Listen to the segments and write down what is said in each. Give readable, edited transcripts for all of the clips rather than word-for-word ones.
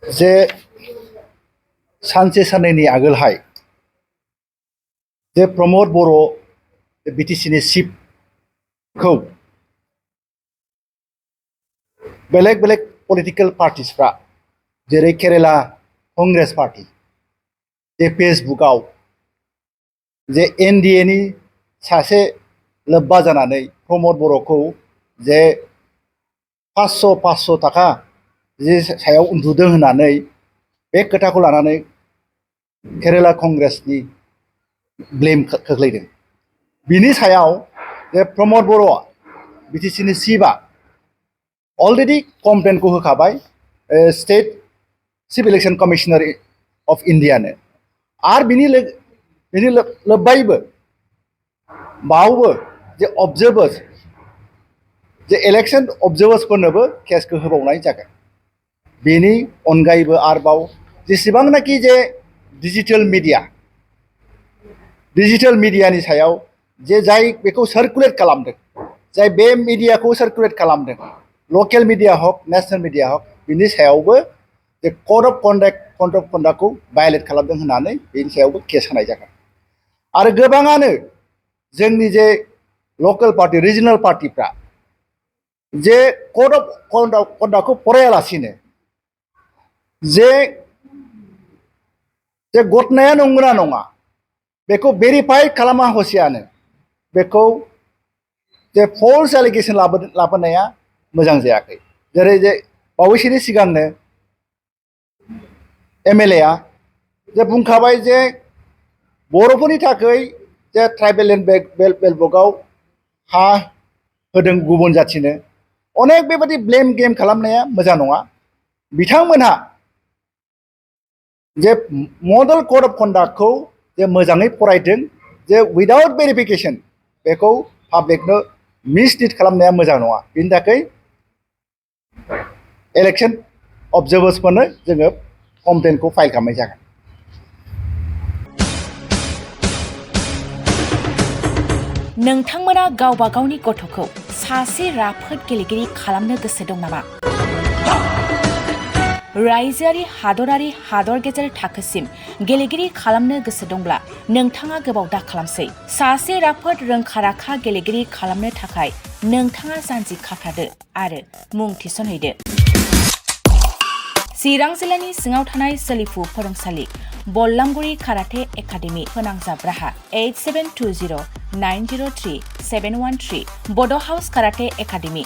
जे सानसे साननैनि आगोलहाय जे प्रमद बर' बिटिसिनि चिफखौ बेलेग बेलेग पलिटिकल पार्टिसफ्रा जेरै केरेला कंग्रेस पार्टी जे फेसबुकआव जे एनडिएनि सासे लोब्बा जानानै प्रमद बर'खौ जे 500 थाखा जे सायाव उन्दुदों होननानै बे खोथाखौ लानानै केरेला कंग्रेसनि ब्लेम खोख्लैदों। बिनि सायाव जे प्रमद बर'आ बिटिसिनि चिफआ अलरेडि कमप्लेनखौ होखाबाय state chief election commissioner of इन्डियानो। आरो बिनि लोब्बायैबो बावबो जे अबजार्भार्स जे इलेक्शन अबजार्भार्सफोरनोबो केसखौ होबावनाय जागोन। बेनि अनगायैबो आरोबाव जेसेबांनाखि जे डिजिटेल मिडियानि सायाव जे जाय बेखौ सार्कुलेट खालामदों, जाय बे मिडियाखौ सार्कुलेट खालामदों, लकेल मिडिया हक नेशनेल मिडिया हक, बिनि सायावबो जे कड अफ कन्डाक्टखौ भायलेट खालामदों होननानै बेनि सायावबो केस होनाय जागोन। आरो गोबाङानो जोंनि जे लकेल पार्टी रिजनेल पार्टीफ्रा जे कड अफ कन्डाक्टखौ फरायालासिनो जे घटनाया नंगौना नङा बेखौ भेरिफाइ खालामा हसियानो बेखौ जे फल्स एलिगेसन लाबोनाया मोजां जायाखै। जेरै जे बावैसोनि सिगांनो एमएलएआ जे बुंखाबाय जे बर'फोरनि थाखाय जे ट्राइबेल लेन्ड बेल्टआव हा होदों गुबुन जाथिनो, अनेक बेबादि ब्लेम गेम खालामनाया मोजां नङा। बिथांमोनहा जे मडेल कड अफ कन्डाक्टखौ जे मोजाङै फरायदों, जे उइदाउट भेरिफिकेसन बेखौ पाब्लिकनो मिसलिड खालामनाया मोजां नङा। बिनि थाखाय इलेक्शन अबजार्भार्सफोरनो जोङो कमप्लेनखौ फाइल खालामनाय जागोन। नोंथांमोना गावबा गावनि गथ'खौ सासे राफोद गेलेगिरि खालामनो गोसो दं नामा? रायजोआरि हादरारि हादर गेजेर थाखोसिम गेलेगिरि खालामनो गोसो दंब्ला नोंथाङा गोबाव दा खालामसै। सासे राफोद रोंखा-राखा गेलेगिरि खालामनो थाखाय नोंथाङा जानजि खाफ्रादो आरो मुं थिसनहैदो। चिरां जिल्लानि सिङाव थानाय सोलिफु फोरोंसालि बल्लामगुरि काराटे एकाडेमि फोनांजाब राहा 8720903713 बड' हाउस काराटे एकाडेमि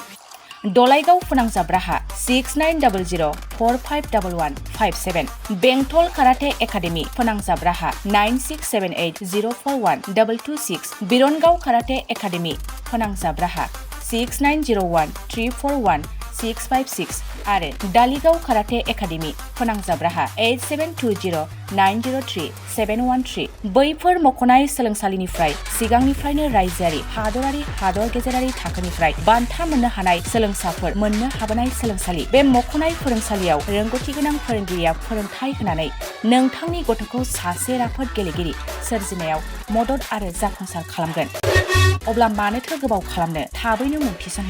दलाइगाव फोनांजाब राहा 6900451157 बेंटल काराटे एकाडेमि फोनांजाब राहा 9678041226 बिरनगाव काराटे एकाडेमि फोनांजाब राहा 6901341656 आरो दालिगाव काराटे एकाडेमि फोनांजाब राहा 8720903713। बैफोर मख'नाय सोलोंसालिनिफ्राय सिगांनिफ्रायनो रायजोआरि हादरारि हादर गेजेरारि थाखोनिफ्राय बान्था मोननो हानाय सोलोंसाफोर मोननो हाबोनाय सोलोंसालि। बे मख'नाय फोरोंसालियाव रोंगौथि गोनां फोरोंगिरिया फोरोंथाय होनानै नोंथांनि गथ'खौ सासे राफोद गेलेगिरि सोरजिनायाव मदद आरो जाफुंसार खालामगोन। अब्ला मानोथो गोबाव खालामनो, थाबैनो मुं थिसनहैदो।